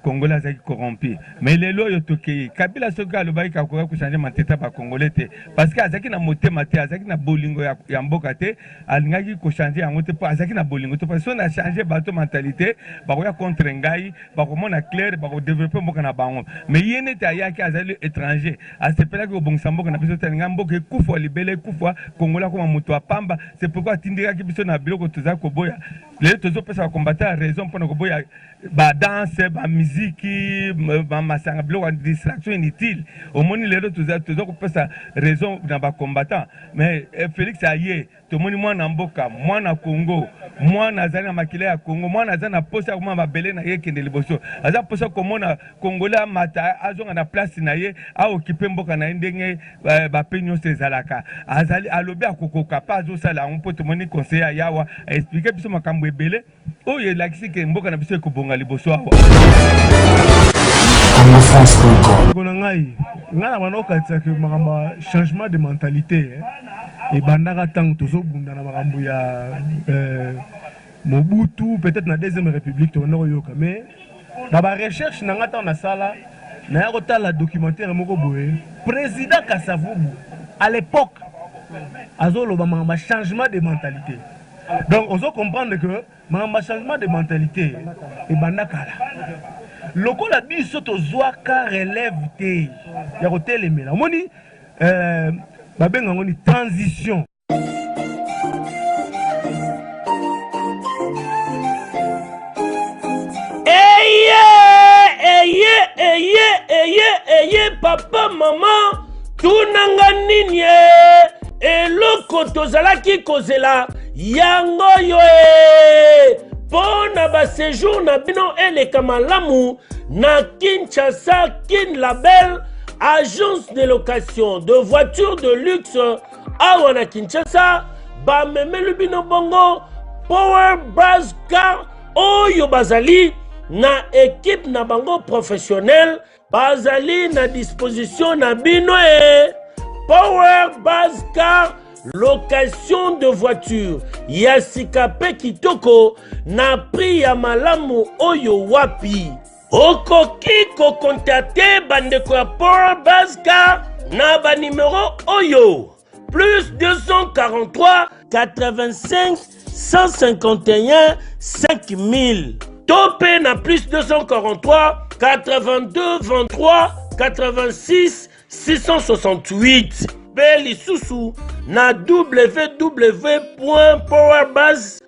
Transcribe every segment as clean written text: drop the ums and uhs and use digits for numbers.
Congolais azalaki corrompu mais lelo oyo tokeyi Kabila soki alobaki akoka ko changer mentalité ya ba congolais te parce que azalaki na motema te azalaki na bolingo ya, ya mboka te alingaki ko changer yango te po azalaki na bolingo te parce que soki na changer bato mentalité bakoya contre ngai bakomona clair bako developper mboka na bango mais ye neti ayaki azali étranger asepelaki kobongisa mboka na biso te alinga mboka ekufwa libela ekufwa congolais akoma moto ya pamba c'est pourquoi atindikaki biso na biloko tozali koboya lelo tozopesa ba combattant raison mpona koboya ba danse ba miziki ba masanga biloko ya distraction inutile omoni lelo toza toza kopesa raison na ba combattant mais eh, Felix aye tomoni mwana mboka mwana Congo mwana azali na makila ya Congo mwana aza na posa ya komona mabele na ye ekende liboso aza posa komona Congolais amata azonga na place na ye aokipe mboka na ye ndenge eh, bape nyonso ezalaka azali alobi akokoka mpe azosala yango mpo tomoni conseiller ayawa aexplike biso makambo ebele oyo elakisi ke mboka na biso ekobonga liboso awa. Ndeko na ngai, ngai na banda kokanisa ke makambo ya changement de mentalité eh, ebandaka ntango tozobunda na makambo ya eh, Mobutu peut-être na deuxième république tobanda koyoka mais na ba recherche na ngai ntango nasala naya kotala documentaire moko boye président Kasavubu à l'époque azoloba makambo ya changement de mentalité Donc ozo comprendre que makambo ya changement de mentalité ebanda kala. Lokola biso tozwaka relève te ya kotelemela, omoni euh, babenga yango ni transition. Eye eye eye eye eye papa mama tuna nga nini e eloko tozalaki kozela yango oyo e mpo na basejour na bino eleka malamu na kinshasa kin label agence de location de voiture de luxe awa na kinshasa bamemeli bino bongo power bas car oyo bazali na ekipe na bango professionnel bazali na disposition na bino e power base car location de voiture ya sika mpe kitoko na prix ya malamu oyo wapi okoki kokontakte bandeko ya power base car na banimero oyo plus 243 85 151 5000 to mpe na plus 243 82 23 86 668 mpe lisusu na www powerbase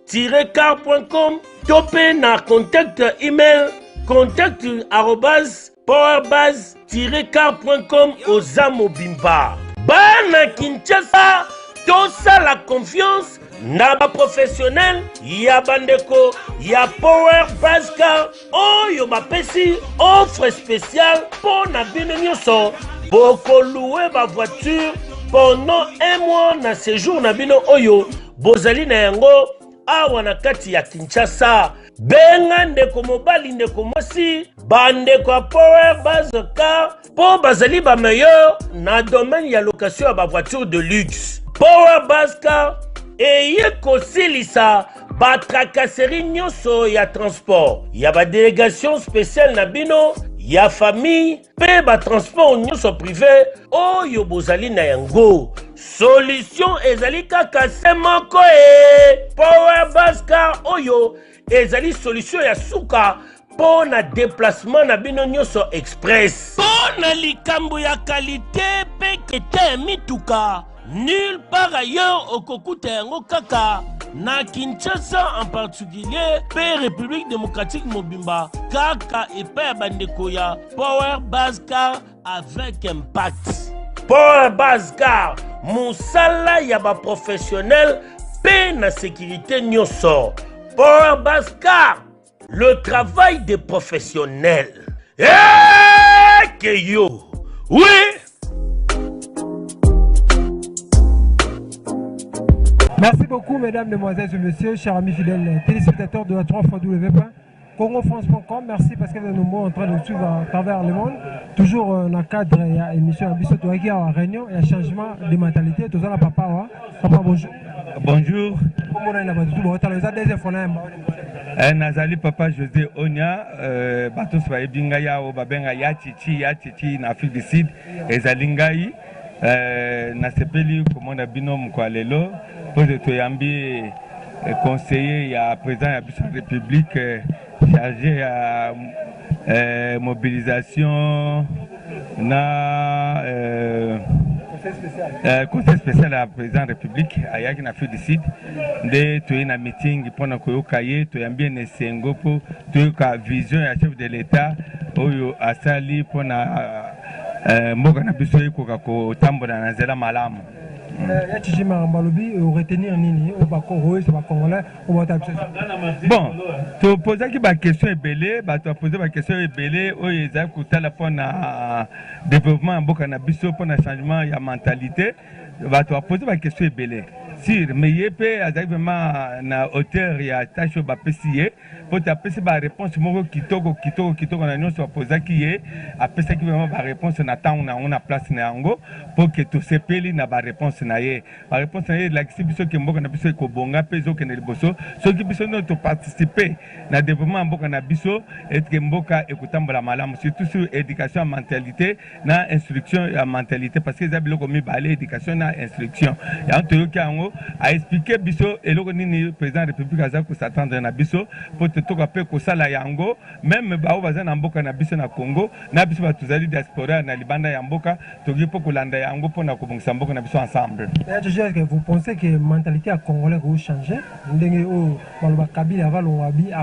car.com to mpe na contact email contact arobase powerbase-car.com oza mobimba bana kinshasa tosala confiance na baprofessionnel ya bandeko ya power base car oyo bapesi offre spéciale mpo na bino nyonso bokolue bavoiture pendant un mois na séjour na bino oyo bozali na yango awa na kati ya kinshasa benga ndeko mobali ndeko mwasi bandeko ya power base car mpo bazali bameilleur na domaine ya location ya bavoiture de luxe power base car eye kosilisa batracasserie nyonso ya transport ya badelegation spéciale na bino ya famille mpe batransport nyonso prive oyo bozali na yango solution ezali kaka se moko e power bus car oyo ezali solution ya suka mpo na déplacement na bino nyonso express mpo na likambo ya kalite mpe kete ya mituka Nulle part ailleurs okokuta yango kaka na Kinshasa en particulier mpe République démocratique mobimba kaka epai ya bandeko ya Power Base Car avec impact. Power Base Car mosala ya baprofessionnel mpe na sécurité nyonso. Power Base Car Le travail des professionnels. Eh, que yo. Oui. Merci beaucoup, mesdames, mesdemoiselles et messieurs, chers amis fidèles téléspectateurs de la 3 fois W. congofrance.com merci parce que vous êtes nombreux en train de nous suivre à travers le monde toujours euh, dans le cadre ya émission ya biso toyaki awa réunion ya changement de mentalité toza na papa awa papa bonjour bonjour komona na bato tu baotala eza deuxième fois na yamba. Eh, nazali papa José Onya, euh, bato nyonso bayebi ngai awa babenga ya Chichi, ya Chichi na Afrique du Sud, ezali ngai. Euh, nasepeli komona bino mokolo ya lelo mpo ete toyambi eh, conseiller ya président ya biso ya république eh, chargé ya eh, mobilisation na eh, conseil spécial ya président république ayaki na Afrique du Sud nde toye na meeting mpona koyoka ye. Toyambi ye na esengo mpo toyoka vision ya chef de l'État oyo asali mpona mboka na biso ekoka kotambola na nzela malamu. Ya Chichi, makambo alobi, oretenir nini oyo bakoyesa bacongolais oyo bata biso? Bon, topozaki baquestion ebele, bato bapose baquestion ebele oyo ezali kotala mpona développement ya mboka na biso, mpona changement ya mentalité. Bato bapose baquestion ebele sur, mais ye mpe azali vraiment na hauteur ya tâche oyo bapesi ye, mpo te apesi baréponse moko kitoko kitoko kitoko na nyonso bapozaki ye. Apesaki vraiment baréponse na ntango na yango, na place na yango, mpo ke tosepeli na baréponse na ye. Baréponse na ye elakisi biso ke mboka na biso ekobonga mpe ezokende liboso soki biso nyonso toparticipe na développement ya mboka na biso, etike mboka ekotambola malamu, surtout sur éducation ya mentalité na instruction ya mentalité, parce que eza biloko mibale, éducation na instruction. Yango toyoki yango, aexpliquer biso eloko nini président ya république aza kos'attendre na biso mpo totoka mpe kosala yango, même bao baza na mboka na biso na Congo, na biso bato tozali diaspora na libanda ya mboka, tokoki mpo kolanda yango mpona kobongisa mboka na biso ensemble. Ya Chichi, est-ce que vous pensez que mentalité ya congolais kochanger ndenge oyo baloba Kabila avalongwa bi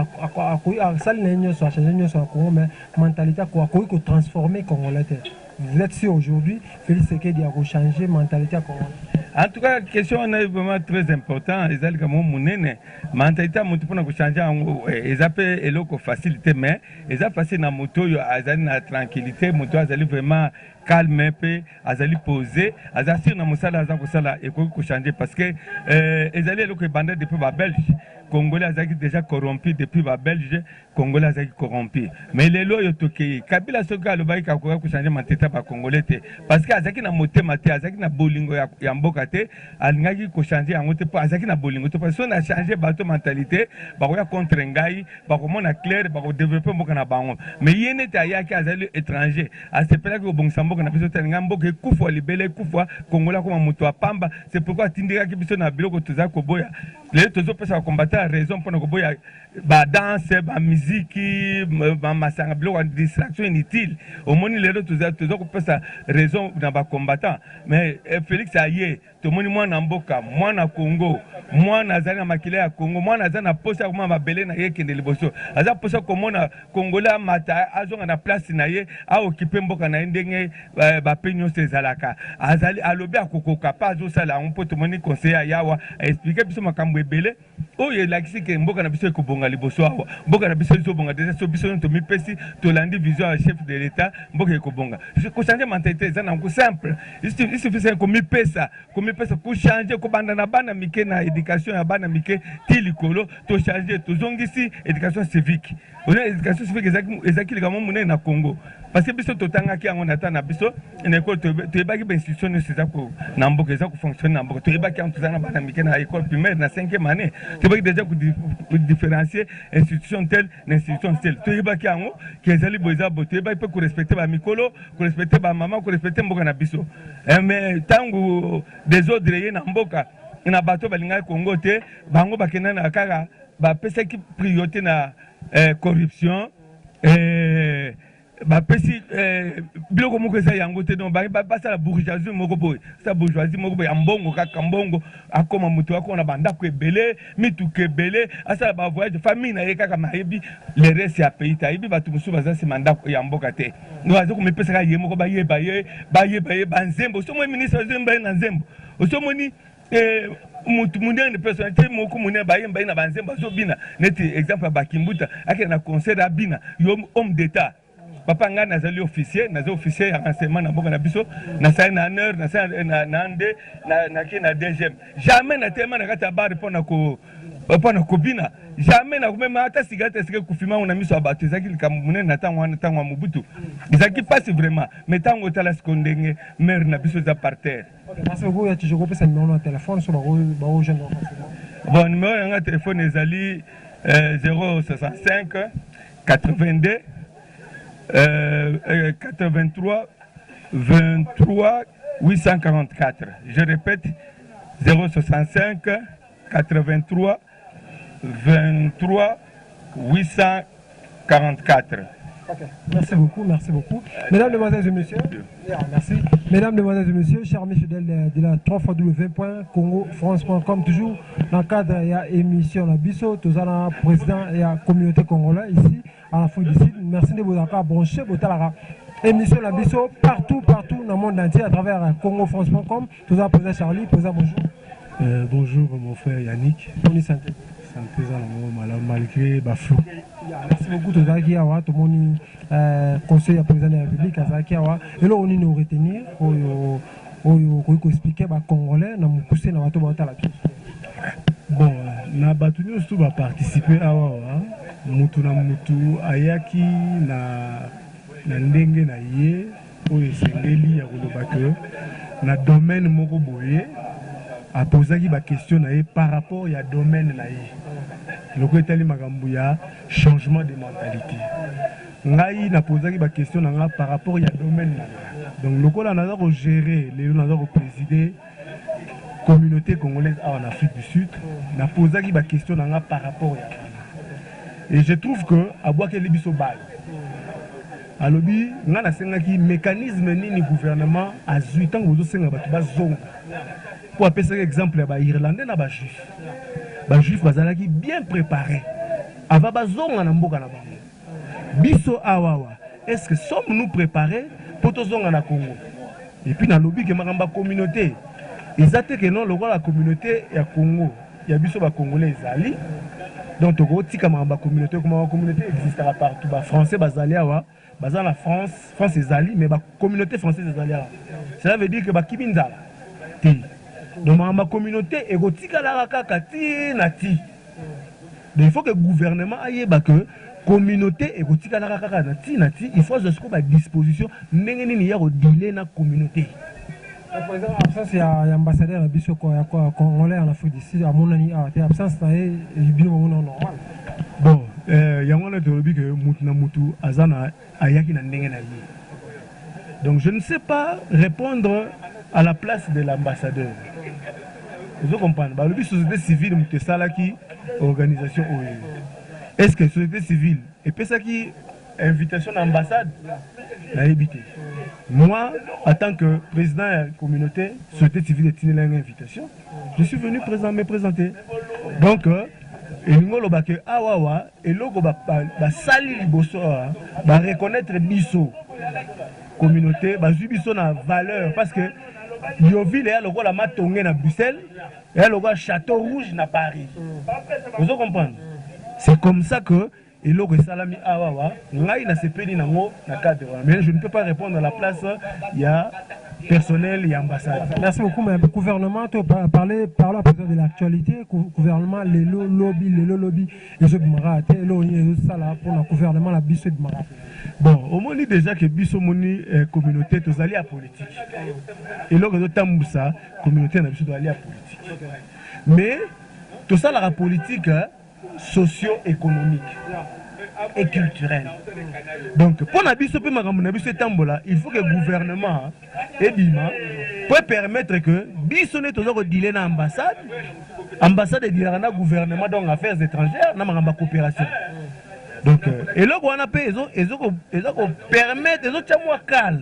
asali na ye nyonso, achanger nyonso na Congo, mais mentalité akoki kotransformer congolais te? Vous êtes sûr aujourd'hui Félix Tshisekedi akochanger mentalité ya congolais? En tout cas, question wana est vraiment très important. Ezali kamo monene. Mentalité ya motu, mpona kochanger yango, eza mpe eloko facile te, mais eza facile na motu oyo azali na tranquillité, motu oyo azali vraiment calme mpe azali posé, aza sûr na mosala aza kosala, ekoki kochanger, parce que ezali eloko ebanda depuis babelge. Congolais azalaki déjà corrompu depuis babelge. Congolais azalaki corrompu, mais lelo oyo tokei, Kabila soki alobaki akoka kochanger mentalité ya bacongolais te, parce que azalaki na motema te, azalaki na bolingo ya mboka te, alingaki kochanger yango te, mpo azalaki na bolingo te, parce que soki na changer bato mentalité, bakoya contre ngai, bakomona clair, bakodévelopper mboka na bango. Mais ye neti ayaki azali étranger, asepelaki kobongisa mboka na biso te. Alinga mboka ekufwa libele, ekufwa, congolais akoma moto apamba. C'est pourquoi atindikaki biso na biloko tozali koboya. Lelo tozopesa bacombattant ya raison mpona koboya badanse, bamiziki, bamasanga, biloko ya distraction inutile. Omoni, lelo toza kopesa raison na bacombattant. Mais Félix aye, tomoni mwana mboka, mwana Congo, mwana azali na makila ya Congo, mwana aza na posa ya komona mabele na ye ekende liboso, aza posa komona congolais amata, azonga na place na ye, aokipe mboka na ye ndenge bape nyonso ezalaka. Azali alobi akokoka mpe azosala yango, mpo tomoni conseiller ayawa aexpliquer biso makambo ebele oyo elakisi ke mboka na biso ekobonga liboso. Awa mboka na biso ezobonga déjà. So biso nyonso tomipesi, tolandi vision ya chef de l'État, mboka ekobonga. Kochanger mentalité eza nango simple, il suffit komipesa, komipesa kochanger, kobanda na bana mike, na éducation ya bana mike ti likolo. Tochanger, tozongisi éducation civique. Éducation civique ezalaki likambo monene na Congo, parce que biso totangaki yango na ta na biso na école. Toyebaki bainstitution nyonso eza na mboka, eza kofonctionner na mboka. Toyebaki yango, toza na bana mike na école primaire, na cinquième année, toyebaki déjà kodifferencier institution telle na institution telle. Toyebaki yango ke ezali boye, eza boye. Toyebaki mpe korespecter bamikolo, korespecter bamama, korespecter mboka na biso. Mais ntango désordre ye na mboka na bato balingaki Congo te, bango bakenda na kaka bapesaki priorité na corruption, bapesi biloko moko eza yango te. Donc basala bourgeoisie moko boye, basala bourgeoisie moko boye ya mbongo, kaka mbongo. Akoma moto akoma na bandako ebele, mituka ebele, asala bavoyage, famille na ye kaka, ma ayebi le reste ya pays te, ayebi bato mosusu baza nsima ndako ya mboka te. Donc aza komipesaka ye moko, bayeba ye, bayeba ye banzembo. Osomoni ministre azoyemba ye na nzembo, osomoni mutu munene, personnalité moko monene, bayemba ye na banzembo, azobina. Neti exemple ya Bakimbuta, akende na concert, abina. Yo homme d'État, papa, ngai nazali officier, naza officier ya renseignement na mboka na biso, nasali na ANR, nasali na ande, nake na DGM. Jamais natelema na kati ya bar mpona kobina, jamais nakomema ata cigarette esika ekufima yango na miso ya bato. Ezalaki likambo monene na ntango wana, ntango ya Mobutu, ezalaki mpasi vraiment. Mais ntango otala siko ndenge mare na biso eza par terre. Merci beaucoup. Ya toujours kopesa numéro na téléphone so bakojoindre facilement. Bon, numéro yanga téléphone ezali 065 82 83 23 844. Je répète, 065 83 23 844. Ok. Merci beaucoup, merci beaucoup. Mesdames, Mesdemoiselles et Messieurs, merci. Mesdames, Mesdemoiselles et Messieurs, chers amis fidèles de la 3 www.congofrance.com, toujours dans le cadre de l'émission na biso, toujours président de la communauté congolaise ici à l'Afrique du Sud. Merci de vous avoir branché, émission na biso partout, partout dans le monde entier à travers congofrance.com. Toujours président Charlie, président, bonjour. Bonjour mon frère Yannick. Bonne santé. Santé malgré baflu. Merci beaucoup. Tozalaki awa, tomoni conseil ya président de la République azalaki awa. Eloko nini oretenir oyo oyo okoki koexpliquer bacongolais na mokuse na bato baotala biso? Bon, na bato nyonso to baparticipe awa wa, mutu na mutu ayaki na ndenge na ye oyo esengeli ya koloba ke na domaine moko boye apozaki baquestion na ye par rapport ya domaine na ye. Loko etali makambo ya changement de mentalité, ngai napozaki baquestion na nga par rapport ya domaine na nga. Donc lokola naza kogérer lelo, naza koprésider communauté congolaise awa na Afrique du Sud, napozaki baquestion na nga par rapport ya wana. Et je trouve que abwakeli biso bale. Alobi ngai nasengaki mécanisme nini gouvernement azwi ntango bozosenga bato bazonga, mpo apesaki exemple ya bairlandais na bajuif. Bajuif bazalaki bien préparé avant bazonga na mboka na bango. Biso awawa, est ce que sommes nous préparés mpo tozonga na Congo? Et puis nalobi ke makambo ya communauté eza te ke non, lokola communauté ya Congo ya biso bacongolais ezali, donc tokotika makambo ya communauté. Koma bacommunauté existaka partout. Bafrançais bazali awa, baza na France, France ezali, mais bacommunauté française ezali awa. Cela veut dire que bakimi nzala te. Donc makambo ya communauté ekotikalaka kaka ti na ti. Donc il faut que gouvernement ayeba que communauté ekotikalaka kaka na ti na ti. Il faut azwa sikoyo badisposition ndenge nini ya kodealer na communauté. Président, absence ya ambassadeur na biso ya congolais en Afrique du Sud amonani awa te. Absence na ye, bino bomona normal? Bon, yango wana tolobi ke mutu na mutu aza na ayaki na ndenge na ye. Donc je ne sais pas répondre à la place de l'ambassadeur. Ozo comprendre, balobi société civile moto esalaki organisation oyo. Est ce que société civile epesaki invitation na ambassade? Nayebi te. Moi, en tant que président ya communauté, société civile etindela nga invitation, je suis venu présent, me présenter. Donc elingi oloba ke awawa eloko basali liboso awa, bareconnaître biso communauté, bazwi biso na valeur, parce que Yeoville eya lokola Matonge na Bruxelles, eya lokola Château Rouge na Paris. Ozo comprendre, c'est comme ça que eloko esalami awawa, ngai nasepeli nango na cadre wana, mais je ne peux pas répondre à la place ya personnel ya ambassade. Merci beaucoup. Mais gouvernement, tu parler parler à propos de l'actualité, gouvernement lelo lobi, lelo lobi ezobimaka te. Eloko nini ezosala mpona gouvernement na biso ebimaka te? Bon, omoni déjà ke biso moni communauté tozali ya politique. Eloko ezotambusa communauté na biso, tozali ya politique, mais tosalaka politique socio-économique et culturel. Donc mpo na biso mpe makambo na biso etambola, il faut que gouvernement ebima po permettre que biso nde toza kodealer na ambassade, ambassade edealaka na gouvernement, donc affaires étrangères na makambo ya coopération. Donc eloko wana mpe eza kopermettre, ezotia mwa kale.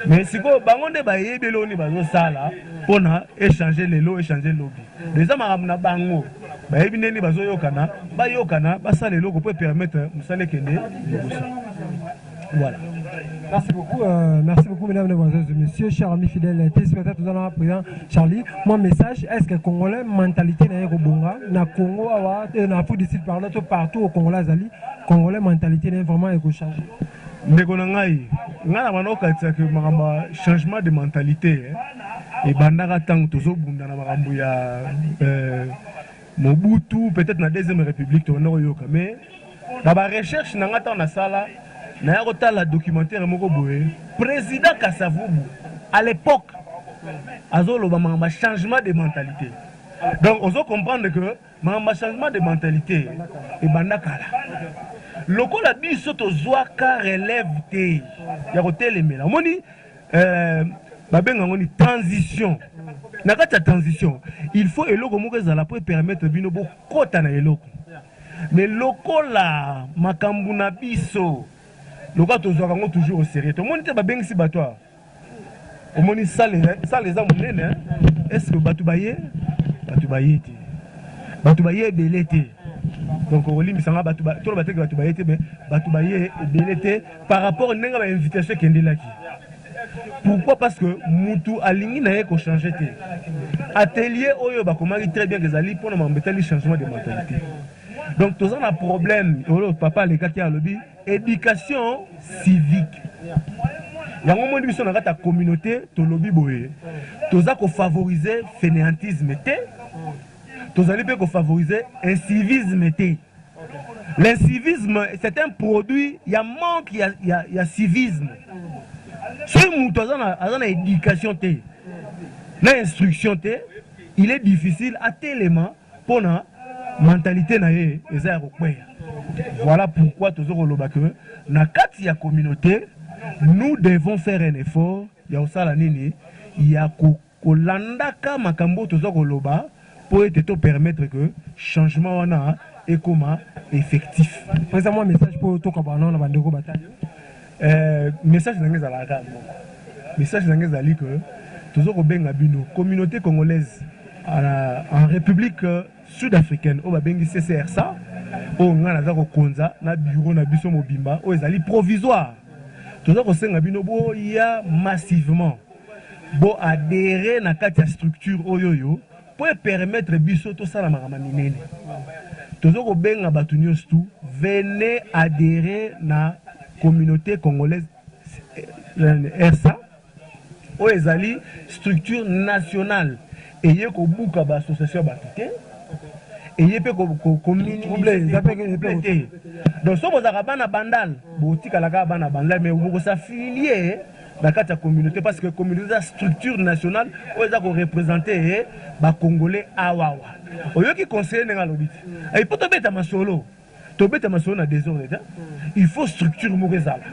Mais sikoyo bango nde bayebi eloko nini bazosala mpona échange lelo, échange lobi. Eza makambo na bango, bayebi ndenge bazoyokana, bayokana, basala eloko mpo epermettre mosala ekende liboso. Voilà. Merci beaucoup, merci beaucoup, mesdames, mesdemoiselles et messieurs, chers amis fidèles téléspectateurs, tout à président Charlie. Mon message, est-ce que Congolais, mentalité na Bonga, na Congo, awa, na Afrique du Sud, pardon, partout au Congo, azali, Congolais mentalité na vraiment changer? Ndeko na ngai, ngai na banda okatisaka makambo ya changement de mentalité ebandaka ntango tozobunda na makambo ya Mobutu, peut-être na deuxième République tobanda koyoka. Mais na barecherche na ngai, ntango nasala, naya kotala documentaire moko boye, président Kasavubu à l'époque azoloba makambo ya changement de mentalité. Donc ozo comprendre que makambo changement de mentalité ebanda kala. Lokola biso tozwaka relève te ya kotelemela, omoni, babenga yango ni transition. Na kati ya transition, il faut eloko moko ezala po epermettre bino bokɔta na eloko. Mais lokola makambo na biso, lokola tozwaka yango toujours au sérieux, tomoni te babengisi bato awa. Omoni salle eza monene, est ce que bato baye? Bato baye te, bato baye ebele te. Donc olimbisanga, bato toloba teke bato baye te, mais bato baye ebele te par rapport ndenge bainvitation ekendelaki. Pourquoi? Parce que mutu alingi na ye kochanger te. Atelier oyo bakomaki très bien, ezali mpona makambo etali changement de mentalité. Donc toza na problème oyo papa alekaki, alobi éducation civique. Yango moni biso na kati ya communauté tolobi boye: toza kofavoriser fainéantisme te, tozali mpe kofavoriser incivisme te. L'incivisme, c'est un produit ya manque ya civisme. Soki moto aza na éducation te, na instruction te, il est difficile atelema mpona mentalité na ye eza ya kokweya. Voilà pourquoi toza koloba ke na kati ya communauté, nous devons faire un effort ya kosala nini, ya kolandaka makambo oyo toza koloba, mpo ete topermettre que changement wana ekoma effectif. Président, moi message mpo tokabana na bandeko batali. Message na ngai ezalaka kaka moko. Message na ngai ezali ke toza kobenga bino, communauté congolaise en République sud-africaine, oyo babengi CCRSA, oyo ngai naza kokonza na bureau na biso mobimba oyo ezali provisoire. Toza kosenga bino boya massivement, boadhérer na kati ya structure oyo mpo epermettre biso tosala makambo minene. Toza kobenga bato nyonso tu, venez adhérer na communauté congolaise RSA, oyo ezali structure nationale eye kobuka baassociation ya bato te, eye mpe kominimiser te. Donc so bozalaka bana Bandal, botikala kaka bana Bandal, mais bokos'affilier na kati ya communauté, parce que communauté eza structure nationale oyo eza koreprésenter bacongolais awawa. Oyoki conseiller ndenge alobi te, il faut tobeta masolo, tobeta masolo na désordre te. Il faut structure moko ezala.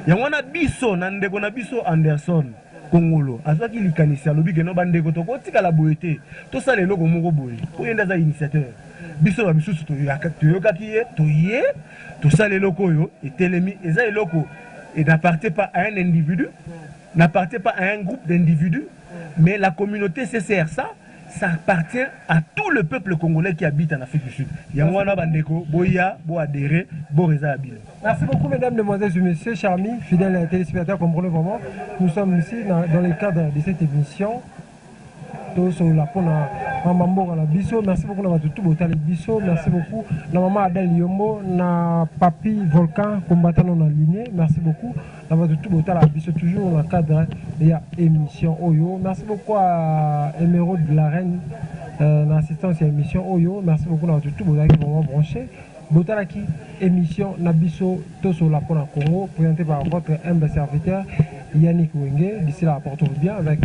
Yango wana biso na ndeko na biso Anderson Kongolo azwaki likanisi, alobi keno bandeko, tokotikala boye te, tosala eloko moko boye. Po ye nde aza initiateur, biso bamisusu toyokaki ye, toye tosala eloko oyo etelemi. Eza eloko n'appartient pas à un individu, n'appartient pas à un groupe d'individus, mais la communauté CCRSA, ça appartient à tout le peuple congolais qui habite en Afrique du Sud. Yango wana bandeko, boya, boadhérer, boreza ya bino. Merci beaucoup, mesdames, mesdemoiselles et messieurs, chers amis, fidèles téléspectateurs, comprenez vraiment. Nous sommes ici dans le cadre de cette émission tosolola mpona mama mboka na biso. Merci beaucoup na bato tu botali biso. Merci beaucoup na mama Adel Yombo, na Papi Volcan combattant na ligne. Merci beaucoup na bato tu botala biso toujours na cadre ya émission oyo. Merci beaucoup à Émeraude de la Reine na assistance ya émission oyo. Merci beaucoup na bato tu bozalaki vraiment branché, botalaki émission na biso Tosolola mpona Congo, présenté par votre humble serviteur Yannick Wenge. D'ici là, portez-vous bien, avec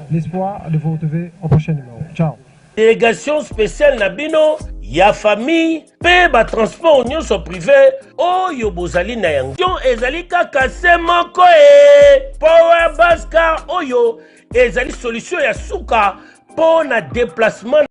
l'espoir de vous retrouver au prochain numéro. Ciao. Délégation spéciale na bino ya famille mpe batransport nyonso privé oyo bozali na yango, ezali kaka se moko e Power Bascar, oyo ezali solution ya suka mpo na déplacement.